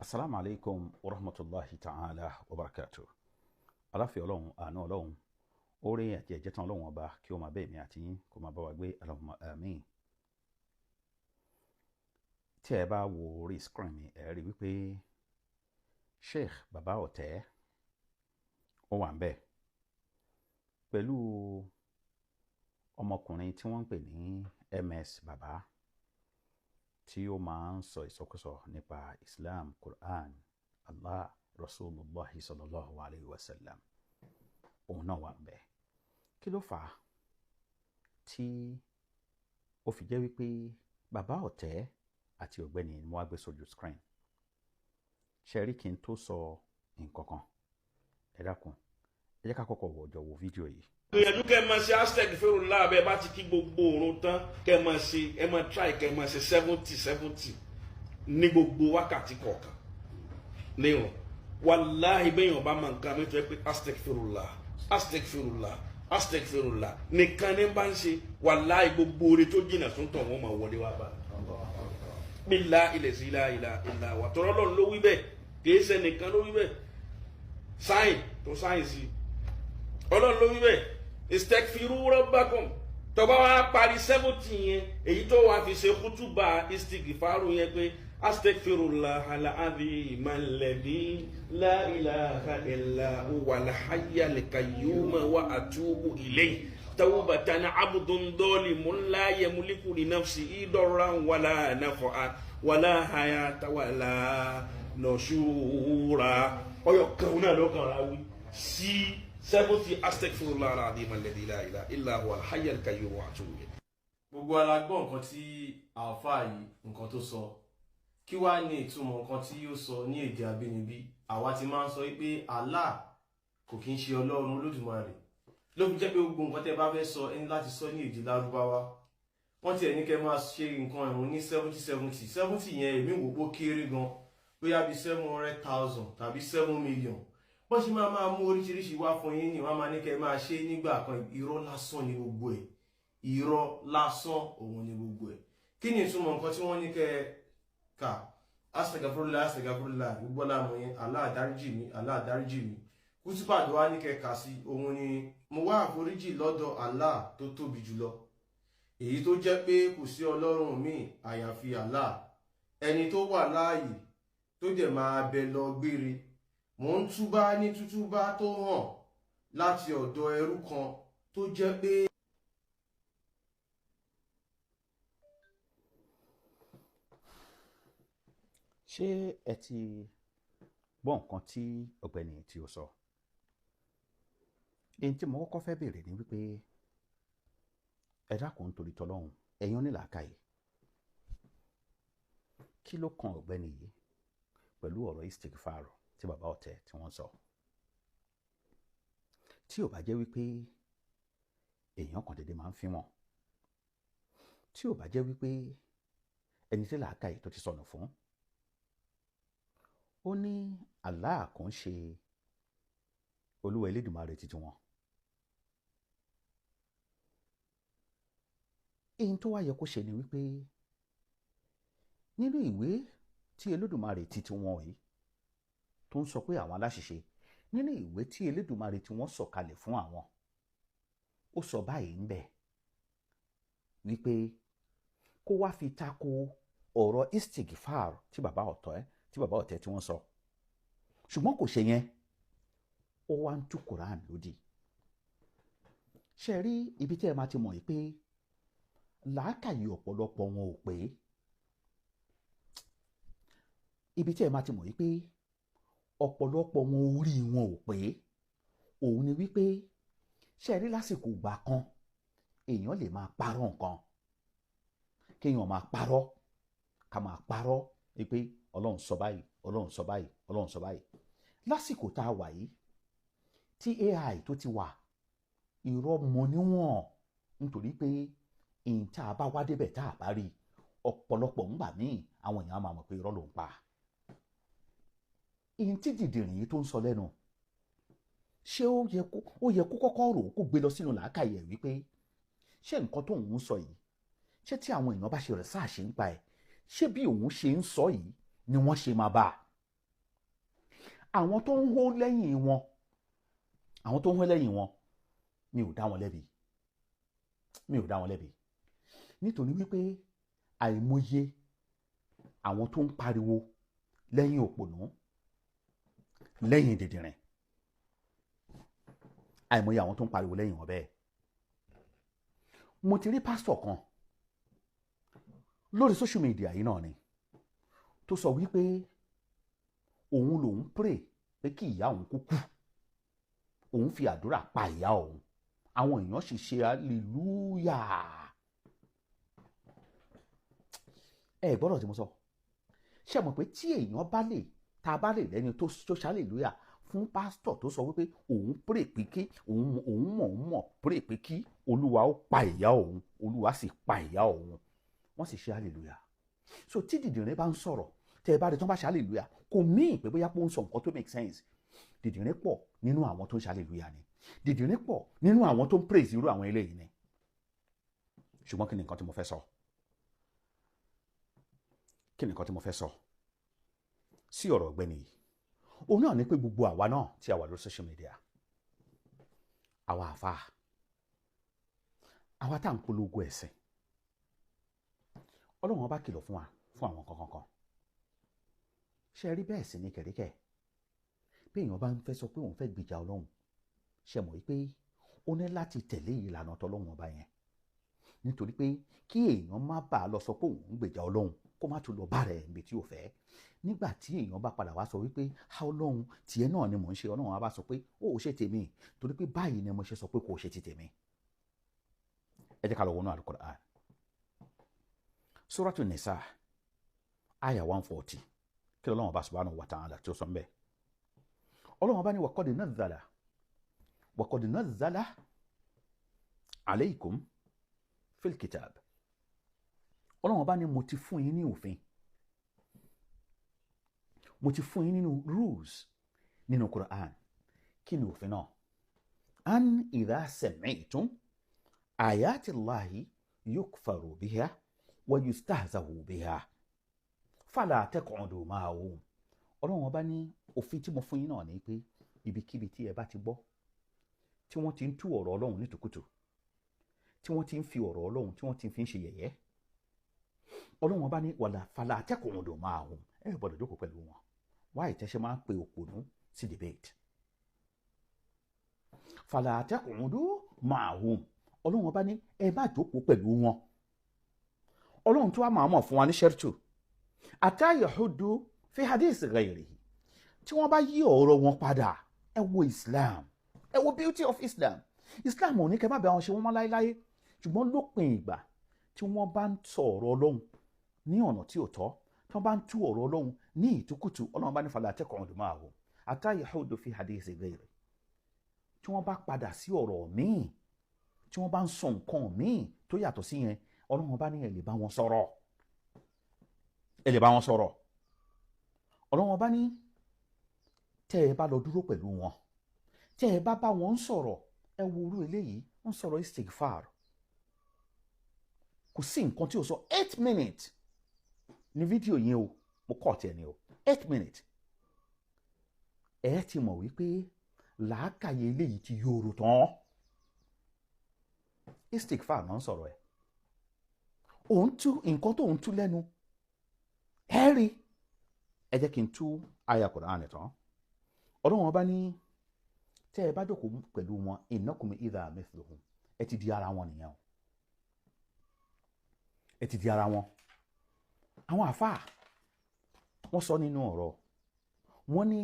Assalamu alaikum wa rahmatulahi ta'ala wa barakatuh. Aláfẹ́ Ọlọ́run, àánú Ọlọ́run, oore àti ẹ̀jẹ̀ tán Ọlọ́run ọba kí ó máa bẹ́ẹ̀ mi àti yín kó máa bá wa gbé, Allahumma àmín. Tí ẹ bá wo orí screen mi, ẹ rí wípé Sheikh Baba Ọ̀tẹ́ ó wà ń bẹ̀ pẹ̀lú ọmọkùnrin tí wọ́n ń pè ní MS Baba, tí ó máa ń sọ ìsọkúsọ nípa Islam, Quran, Allah, Rasulullah sallallahu alayhi wa sallam. Òun náà wà ń bẹ̀. Kí ló fà á tí ó fi jẹ́ wípé Baba Ọ̀tẹ́ àti ọ̀gbẹ́ni ni wọ́n á gbé sójú screen? Ṣe rí, kí n tó sọ nǹkan kan, ẹ dákun, ẹ jẹ́ ká kọ́kọ́ wọ̀ ọjọ́ wo fídíò yìí. Gbìyànjú kẹ́ ẹ máa ṣe astaghfirullah bẹ́ẹ̀ bá ti kí gbogbo òrun tán, kẹ́ ẹ máa ṣe, ẹ máa try kẹ́ ẹ máa ṣe 70 70 ní gbogbo wákàtí kọ̀ọ̀kan níwọ̀n. Wàláhì, bẹ́yìn ọba máa ń ka mi tó yẹ pé astaghfirullah, astaghfirullah, astaghfirullah nìkan ní bá ń ṣe, wàláhì, gbogbo oore tó jìnnà tó ń tọ̀ wọ́n máa wọlé wá bá bílá ilẹ̀ sí ilá ilá ilá wà tọ́rọ́ lọ́run ló wí bẹ́ẹ̀, kì í ṣe nìkan ló wí bẹ́ẹ̀, sáyìn tó sáyìn sí Ọlọ́run ló wí bẹ́ẹ̀. Istaghfiru rabbakum. Tó bá wá parí 70 yẹn, èyí tó wàá fi ṣe kútùbà istighfaru yẹn pé astaghfirullah al-azim alladhi la ilaha illa huwa al-hayyul qayyum wa atubu ilayhi tawbatan abdun dhalimun la yamliku li nafsihi darran wala naf'an wala hayata wala nushura. Ọyọ kan náà ló kàn ra wí sí 70 astaghfirullah al-azim alladhi la ilaha illa huwa al-hayyul qayyum wa atubu ilayhi. Gbogbo wa la gbọ́ nǹkan tí àáfàá yìí, nǹkan tó sọ. Kí wàá ní ìtumọ̀ nǹkan tí ó sọ ní èdè abínibí? Àwa ti máa ń sọ wípé Allah kò kí ń ṣe Ọlọ́run Olódùmarè, ló fi jẹ́ pé gbogbo nǹkan tẹ́ bá fẹ́ sọ, ẹni láti sọ ní èdè Lárúbáwá. Wọ́n tiẹ̀ ní kẹ́ máa ṣe nǹkan ẹ̀hún ní 70 70 70 yẹn, èmi wò ó kéré gan, bóyá bíi 700,000 tàbí 7 million. Wọ́n ṣe máa máa mú oríṣiríṣi wá fún yín ni wọ́n máa ní kẹ́ máa ṣe nígbà kan. Irọ́ lásán ni gbogbo ẹ̀, irọ́ lásán òun ni gbogbo ẹ̀. Kí ni ìtumọ̀ nǹkan tí wọ́n ní kẹ́ kà? Astaghfirullah, astaghfirullah, gbogbo láàmú yẹn, Allah dáríjì mi, Allah dáríjì mi. Kútúbà tó wá ní kẹ́ kà sí òun ni: mo wá àforíjì lọ́dọ̀ Allah tó tóbi jùlọ, èyí tó jẹ́ pé kò sí ọlọ́run míì àyàfi Allah, ẹni tó wà láàyè tó dẹ̀ máa bẹ lọ gbére. Mò ń túbá ní tútúbá tó hàn láti ọ̀dọ̀ ẹrú kan tó jẹ́ pé. Ṣé ẹ ti gbọ́ nǹkan tí ọ̀gbẹ́ni tí ó sọ? Èyí tí mo kọ́kọ́ fẹ́ béèrè ni wípé, ẹ dákun, nítorí tọlọ́hun, ẹ̀yin onílàákàyè, kí ló kan ọ̀gbẹ́ni yìí pẹ̀lú ọ̀rọ̀ istighfar tí Bàbá Ọ̀tẹ̀ tí wọ́n sọ? Tí ò bá jẹ́ wípé èèyàn kan dédé máa ń fi wọn, tí ò bá jẹ́ wípé ẹni tí làákàyè tó ti sọnù fún, ó ní Allah kò ń ṣe Olúwa Elédùmarè títí wọn. Èyí tó wá yẹ kó ṣe ni wípé nínú ìwé tí Elédùmarè títí wọn yìí tó ń sọ pé àwọn aláṣìṣe, nínú ìwé tí Elédùmarè tí wọ́n sọ̀kalẹ̀ fún àwọn, ó sọ báyìí ń bẹ̀ wípé kó wá fi tako ọ̀rọ̀ istighfar tí Bàbá Ọ̀tẹ́ tí wọ́n sọ. Ṣùgbọ́n kò ṣe yẹn, ó wá ń tú Quran lódì. Ṣe rí ibi tí ẹ máa ti mọ̀ yìí pé làákàyè ọ̀pọ̀lọpọ̀ wọn ò pé, ibi tí ẹ máa ti mọ̀ yìí pé ọ̀pọ̀lọpọ̀ wọn orí wọn ò pé, òun ni wípé, ṣe rí lásìkò ìgbà kan, èèyàn lè máa parọ́ nǹkan, kéèyàn máa parọ́, ká máa parọ́ wípé Ọlọ́run sọ báyìí, Ọlọ́run sọ báyìí, Ọlọ́run sọ báyìí. Lásìkò tá a wà yìí tí AI tó ti wà, irọ́ mọ níwọ̀n, nítorí pé ìyìn tá a bá wá débẹ̀ tá a bá rí, ọ̀pọ̀lọpọ̀ ńgbà míì àwọn èèyàn á máa mọ̀ pé irọ́ ló ń pa. Ìyìn tí dìdìrìn yìí tó ń sọ lẹ́nu, ṣé ó yẹ kó kọ́kọ́ rò ó, kó gbé lọ sínú làákàyè ẹ̀ wípé ṣé nǹkan tó ń sọ yìí, ṣé tí àwọn èèyàn bá ṣe research ń pa ẹ̀, ṣé bí òun ṣe ń sọ yìí ni wọ́n ṣe máa bá a? Àwọn tó ń hó lẹ́yìn wọn, àwọn tó ń hó lẹ́yìn wọn, mi ò dá wọn lẹ́bi, mi ò dá wọn lẹ́bi, nítorí wípé àìmọye àwọn tó ń pariwo lẹ́yìn òpònú, lẹ́yìn dìndìnrìn, àìmọye àwọn tó ń pariwo lẹ́yìn wọn bẹ́ẹ̀. Mo ti rí pásítọ̀ kan lórí social media yìí náà ni tó sọ wípé òun lòun pray pé kí ìyá òun kú kú, òun fi àdúrà pa ìyá òun. Àwọn èèyàn sì ṣe hallelujah. Ẹ gbọ́dọ̀ tí mo sọ, ṣé mọ̀ pé tí èèyàn bá lè tá a bá lè lẹ́ni tó ṣe hallelujah fún pásítọ̀ tó sọ wípé òun pray pé kí òun mọ̀ pray pé kí Olúwa ó pa ìyá òun, Olúwa sì pa ìyá òun, wọ́n sì ṣe hallelujah. So tí dìdìrín bá ń sọ̀rọ̀, tẹ́ ẹ bá rí tí wọ́n bá ṣe hallelujah, kò míì pé bóyá pé ó ń sọ nǹkan tó make sense. Dìdìrín pọ̀ nínú àwọn tó ń ṣe hallelujah ni, dìdìrín pọ̀ nínú àwọn tó ń praise irú àwọn eléyìí ni. Ṣùgbọ́n kí ni nǹkan tí mo fẹ́ sọ? Kí ni nǹkan tí mo fẹ́ sọ sí ọ̀rọ̀ ọ̀gbẹ́ni yìí? Òun náà ni pé gbogbo àwa náà tí a wà lórí social media, àwa àfa, àwa tá à ń polongo ẹ̀sìn, Ọlọ́run ọba kìlọ̀ fún wa fún àwọn kankan kan. Ṣe rí bẹ́ẹ̀ sì ni kẹ̀ríkẹ̀ bí èèyàn bá ń fẹ́ sọ pé òun fẹ́ gbìjà Ọlọ́run, ṣe mọ̀ wípé ó ní láti tẹ̀lé ìlànà tọlọ́run ọba yẹn, nítorí pé kí èèyàn má bàa lọ sọ pé òun ń gbèjà Ọlọ́run kó má tún lọ bá rẹ̀ níbi tí ò fẹ́. Nígbà tí èèyàn bá padà wá sọ wípé ha Ọlọ́run tiẹ̀ náà ni mò ń ṣe, Ọlọ́run á bá sọ pé ó ò ṣe tèmi, torí pé báyìí ni mo ṣe sọ pé kò ṣe ti tèmi. Ẹ jẹ́ ká lọ wọnú Al-Qur'an, Suratu Nisa aya 140. Kí Ọlọ́run bá subhanahu wa ta'ala tí ó sọ ń bẹ́ẹ̀. Ọlọ́run bá ní waqad nazzala alaykum fil kitab. Ọlọ́run bá ní mo ti fún yín ní òfin, mo ti fún yín nínú rules nínú Qur'an. Kí ni òfin náà? An idha sami'tum ayati Allahi yukfaru biha wa yustahzahu biha fala taq'udu ma'ahum. Ọlọ́run bá ní òfin tí mo fún yín náà ni pé ibikíbi tí ẹ bá ti gbọ́ tí wọ́n ti ń tú ọ̀rọ̀ Ọlọ́run nítòkútò, tí wọ́n ti ń fi ọ̀rọ̀ Ọlọ́run tí wọ́n ti fi ń ṣe yẹ̀yẹ́, Ọlọ́run bá ní wàlà fala taq'udu ma'ahum, ẹ gbọ́dọ̀ jókòó pẹ̀lú wọn. Wáyé tẹ́ṣẹ́ máa ń pe òpònú sí debate. Fala taq'udu ma'ahum, Ọlọ́run bá ní ẹ má jókòó pẹ̀lú wọn. Ọlọ́run tó wá máa mọ̀ fún wa ní ṣẹ́rìtù hatta yahudu fi hadith ghayrihi, tí wọ́n bá yí ọ̀rọ̀ wọn padà. Ẹ wo Islam, ẹ wo beauty of Islam. Islam ò ní kẹ́ má bẹ àwọn ṣe wọ́n mọ́ láéláé, ṣùgbọ́n lópin ìgbà tí wọ́n bá ń sọ ọ̀rọ̀ Ọlọ́run ní ọ̀nà tí ò tọ́, tí wọ́n bá ń tú ọ̀rọ̀ Ọlọ́run ní ìtukùtù, Ọlọ́run bá ní fala taq'udu ma'ahum hatta yahudu fi hadith ghayrihi. Tí wọ́n bá padà sí ọ̀rọ̀ míì, tí wọ́n bá ń sọ nǹkan míì tó yàtọ̀ sí yẹn, Ọlọ́run bá ní ẹ lè bá wọn sọ̀rọ̀, ẹ lè bá wọn sọ̀rọ̀. Ọlọ́run bá ní tẹ́ ẹ bá lọ dúró pẹ̀lú wọn, tẹ́ ẹ bá bá wọn sọ̀rọ̀, ẹ wo orú eléyìí, wọ́n sọ̀rọ̀ istighfar, kò sí nǹkan tí o sọ. 8 minutes ní fídíò yẹn o, mo kọ́ ọ̀tí ẹ ní o, 8 minutes. Ẹ ti mọ̀ wípé làákàyè eléyìí ti yòrò tán. Istighfar náà ń sọ̀rọ̀ ẹ̀, òun tú nǹkan tó ń tú lẹ́nu ẹ rí. Ẹ jẹ́ kí n tú àyà Kùránì tán. Ọlọ́run bá ní tẹ́ ẹ bá jókòó pẹ̀lú wọn, innakum idha mithluhum, ẹ ti di ara wọn nìyẹn o, ẹ ti di ara wọn. Àwọn àfáà wọ́n sọ nínú ọ̀rọ̀ wọ́n ní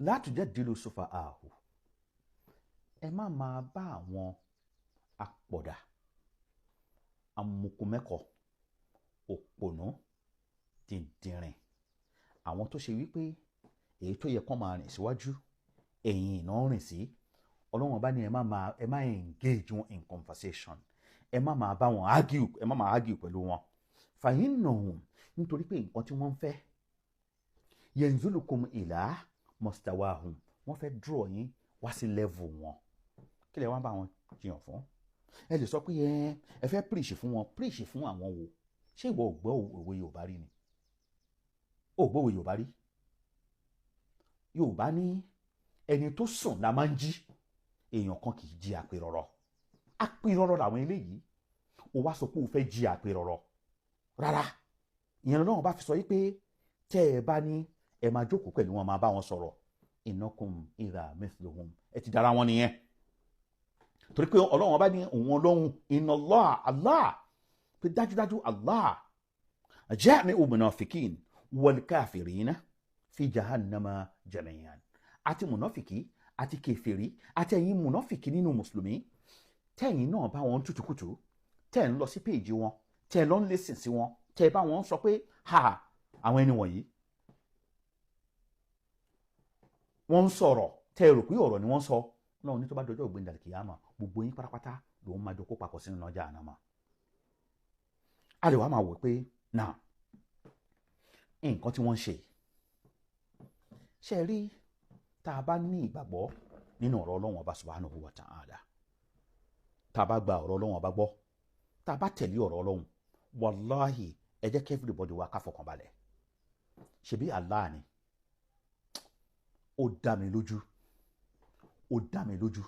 la tujaddilu sufaha'ahu, ẹ má máa bá àwọn apọ̀dà, amukumẹ́kọ̀, òpònú, dìndìnrìn, àwọn tó ṣe wípé èyí tó yẹ kán máa rìn síwájú ẹ̀yìn iná rìn sí. Ọlọ́run bá ní ẹ má engage wọn in conversation, ẹ má máa bá wọn argue, ẹ má máa argue pẹ̀lú wọn. Fa'innahum, nítorí pé nǹkan tí wọ́n ń fẹ́, yanzulukum ila mustawahum, wọ́n fẹ́ draw yín wá sí level wọn. Kí lẹ wá bá wọn jiyàn fún? Ẹ lè sọ pé ẹ fẹ́ preach fún wọn. Preach fún àwọn wo? Ṣé ìwọ ò gbọ́ òwe Yorùbá rí ni? Ò gbọ́ òwe Yorùbá rí? Yorùbá ní ẹni tó sùn la máa ń jí, èèyàn kan kì í jí àpérọ̀rọ̀. Àpérọ̀rọ̀ làwọn eléyìí. Ó wá sọ pé ó fẹ́ jí àpérọ̀rọ̀ rárá. Ìyẹn lọ́wọ́ bá fi sọ yìí pé tẹ́ ẹ bá ní ẹ máa jókòó pẹ̀lú wọn, máa bá wọn sọ̀rọ̀, innakum idha mithluhum, ẹ ti dára wọn nìyẹn. Torí pé Ọlọ́run bá ní òun Ọlọ́run, inna Allah, Allah, pé dájúdájú Allah jami'u munafikin wal kafirina fi jahannama jami'an. Àti mùnàfìkì àti kèfèrí àti ẹ̀yin mùnàfìkì nínú mùsùlùmí, tẹ̀yin náà bá wọn tútùkùtù, tẹ̀ ń lọ sí péèjì wọn, tẹ̀ lọ ń lẹ́sìn sí wọn, tẹ̀ bá wọn sọ pé ha àwọn ẹni wọ̀nyí wọ́n ń sọ̀rọ̀, tẹ̀ rò pé ọ̀rọ̀ ni wọ́n sọ náà ní tó bá dọjọ́ ògbéǹda kìyàmà, gbogbo yín pátápátá lòun máa jọ kó papọ̀ sínú ọjà àná mà. A lè wá máa wò pé náà nǹkan tí wọ́n ń ṣe ṣe rí, tá a bá ní ìgbàgbọ́ nínú ọ̀rọ̀ Ọlọ́run Ọba subhanahu wa ta'ala, tá a bá gba ọ̀rọ̀ Ọlọ́run Ọba gbọ́, tá a bá tẹ̀lé ọ̀rọ̀ Ọlọ́run, wàláhì ẹ jẹ́ kí everybody wa ká fọkàn balẹ̀. Ṣebí Allah ni, ó dá mi lójú, ó dá mi lójú,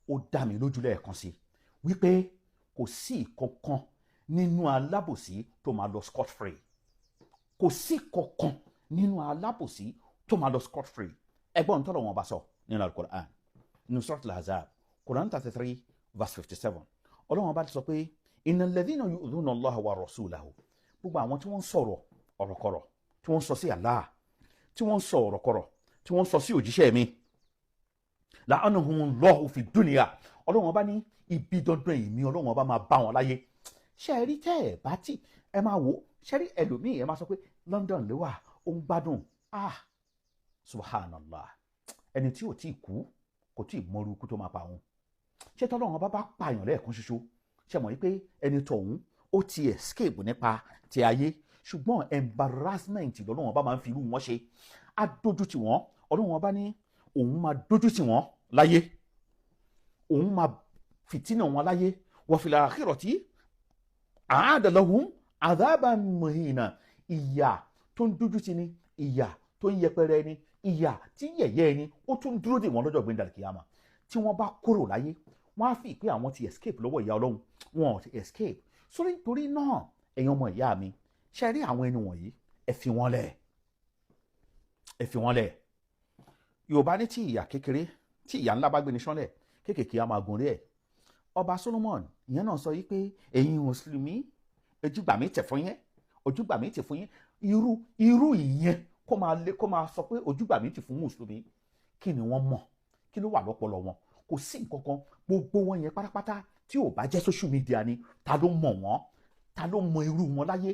ó dá mi lójú lẹ́ẹ̀kan sí wípé kò sí ìkankan nínú alábòsí tó máa lọ scot free. Kò sí kankan nínú alábòsí tó máa lọ scot free. Ẹgbọ́n tọ́lọ̀ wọn bá sọ nínú Al-Qur'an, nínú Suratul Ahzab, Quran 33 verse 57, Ọlọ́run bá ti sọ pé innal ladhina yu'dhuna Allaha wa rasulahu, gbogbo àwọn tí wọ́n ń sọ̀rọ̀ ọ̀rọ̀kọ̀rọ̀, tí wọ́n ń sọ sí Allah, tí wọ́n ń sọ ọ̀rọ̀kọ̀rọ̀, tí wọ́n ń sọ sí òjíṣẹ́ mi, la'anahumullahu fi dunya, Ọlọ́run bá ní ibi dandan ìmí Ọlọ́run bá máa bá wọn láyé. Ṣe rí tẹ́ ẹ̀ bá tì ẹ máa wò, ṣe rí ẹlòmíì ẹ máa sọ pé London ló wà, ó ń gbádùn, ah subhanallah, ẹni tí ò tí ì kú kò tí ì mọrú ikú tó máa pa òun. Ṣé tọ́lọ́run bá bá pààyàn lẹ́ẹ̀kan ṣoṣo, ṣe mọ̀ wípé ẹni tọ̀hún ó ti escape nípa ti ayé, ṣùgbọ́n embarrassment lọ́lọ́run bá máa ń fi irú wọn ṣe, á dójú tì wọ́n. Ọlọ́run bá ní òun máa dójú tì wọ́n láyé, òun máa fìtínà wọn láyé, wa fil akhirati a'adda lahum adhaban muhina, ìyà tó ń dójú tì ní, ìyà tó ń yẹpẹrẹ ni, ìyà tí yẹ̀yẹ́ ni, ó tún dúró dè wọ́n lọ́jọ́ gbẹ̀ndà kìyàmà. Tí wọ́n bá kúrò láyé, wọ́n á fi pé àwọn ti escape lọ́wọ́ ìyà Ọlọ́run, wọn ò ti escape sórí. Torí náà ẹ̀yin ọmọ ìyá mi, ṣe rí àwọn ẹni wọ̀nyí, ẹ fi wọ́n lẹ̀, ẹ fi wọ́n lẹ̀. Yorùbá ní tí ìyà kékeré, tí ìyà ńlá bá gbé ní sánlẹ̀, kéékèèké á máa gun rí ẹ̀. Ọba Solomon ìyẹn náà sọ yìí pé ẹ̀yin mùsùlùmí, ojúgbà mi tẹ̀ fún yẹn, ojúgbà mi tẹ̀ fún yẹn. Irú ìyẹn kó máa lé, kó máa sọ pé ojúgbà mi tì fún mùsùlùmí, kí ni wọ́n mọ̀? Kí ló wà lọ́pọlọ wọn? Kò sí nǹkan kan. Gbogbo wọn yẹn pátápátá, tí ò bá jẹ́ social media ni, ta ló mọ̀ wọ́n? Ta ló mọ irú wọn láyé?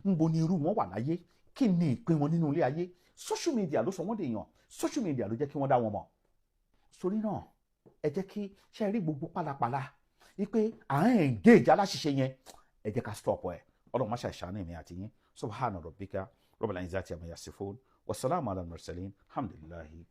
Ńbo ni irú wọn wà láyé? Kí ni ìpín wọn nínú ilé ayé? Social media ló sọ wọ́n dèèyàn, social media ló jẹ́ kí wọ́n dá wọn mọ̀. Sórí náà ẹ jẹ́ kí ṣe rí gbogbo pálapàla wípé à ń engage aláṣiṣẹ́ yẹn, ẹ jẹ́ ká stop ẹ̀. Ọlọ́run má ṣàṣàánú èmi àti yín. Subhana rabbika rabbil izzati amma yasifun, wasalaamu ala mursalin, alhamdulillahi.